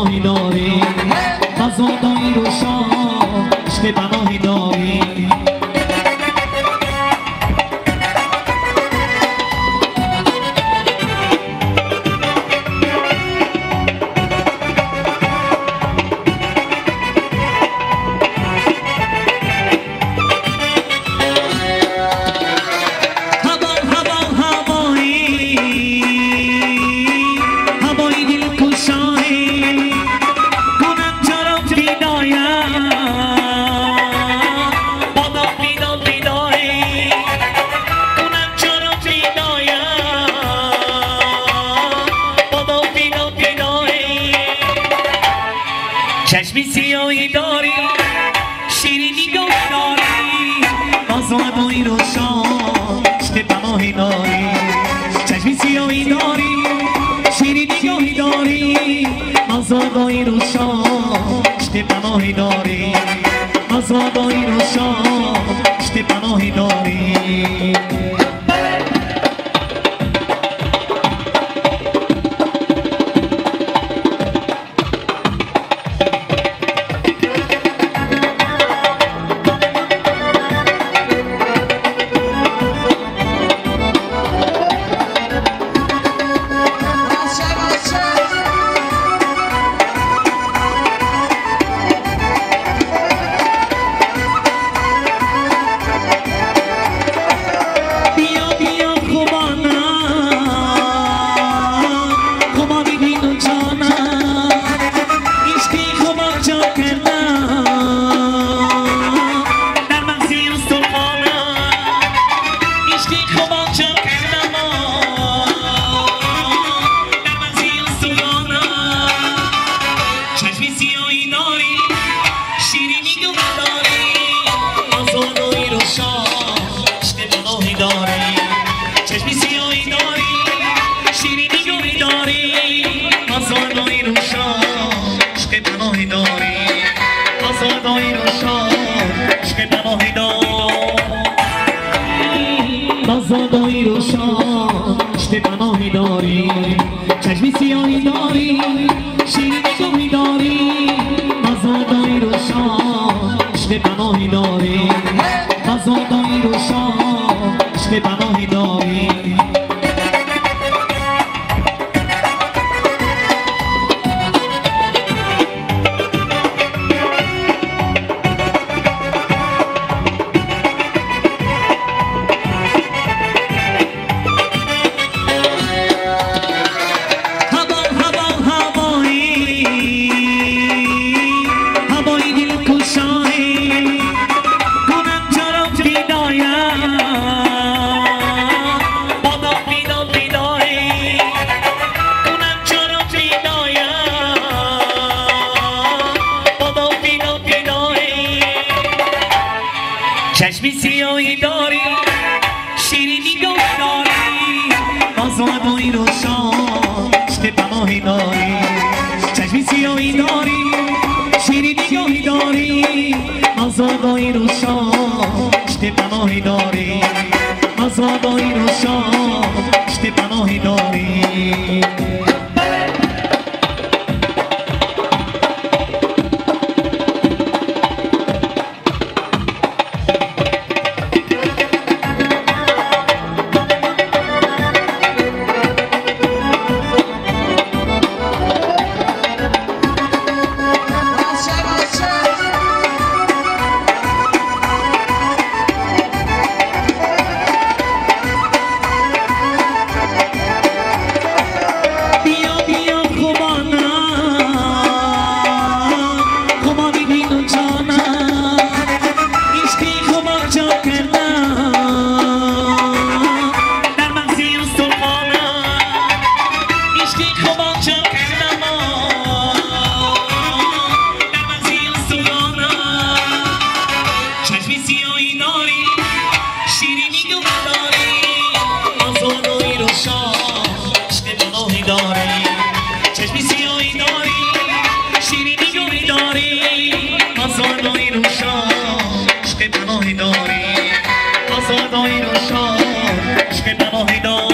پناهی داری، آزادایی روشن عشق پناهی داری. چشمی سیاهی داری، شیرینی گفت داری، آزادایی روشن عشق پناهی داری. چشمی سیاهی داری، شیرینی گاهی داری، آزادایی روشن عشق پناهی داری، آزادایی روشن عشق پناهی داری. چشمی سیاهی داری، شیرینی گوهی داری، آزادایی روشن عشق پناهی داری، آزادایی روشن عشق پناهی داری، آزادایی روشن عشق پناهی داری. چشمی سیاهی داری، شیرینی گوهی داری، آزادایی روشن عشق پناهی داری، آزادایی روشن عشق پناهی داری. هوا هوا هوایی، هوایی دل کشایی، کنم چرا فدایم، چشمی سیاهی داری، شیرینی گفت داری، آزادایی روشن عشق پناهی داری. چشمی سیاهی داری، شیرینی گاهی داری، آزادایی روشن عشق پناهی داری، آزادایی روشن عشق پناهی داری. چشمی سیاهی داری، شیرینی گوهی داری، آزادایی روشن عشق پناهی داری، آزادایی روشن عشق پناهی داری.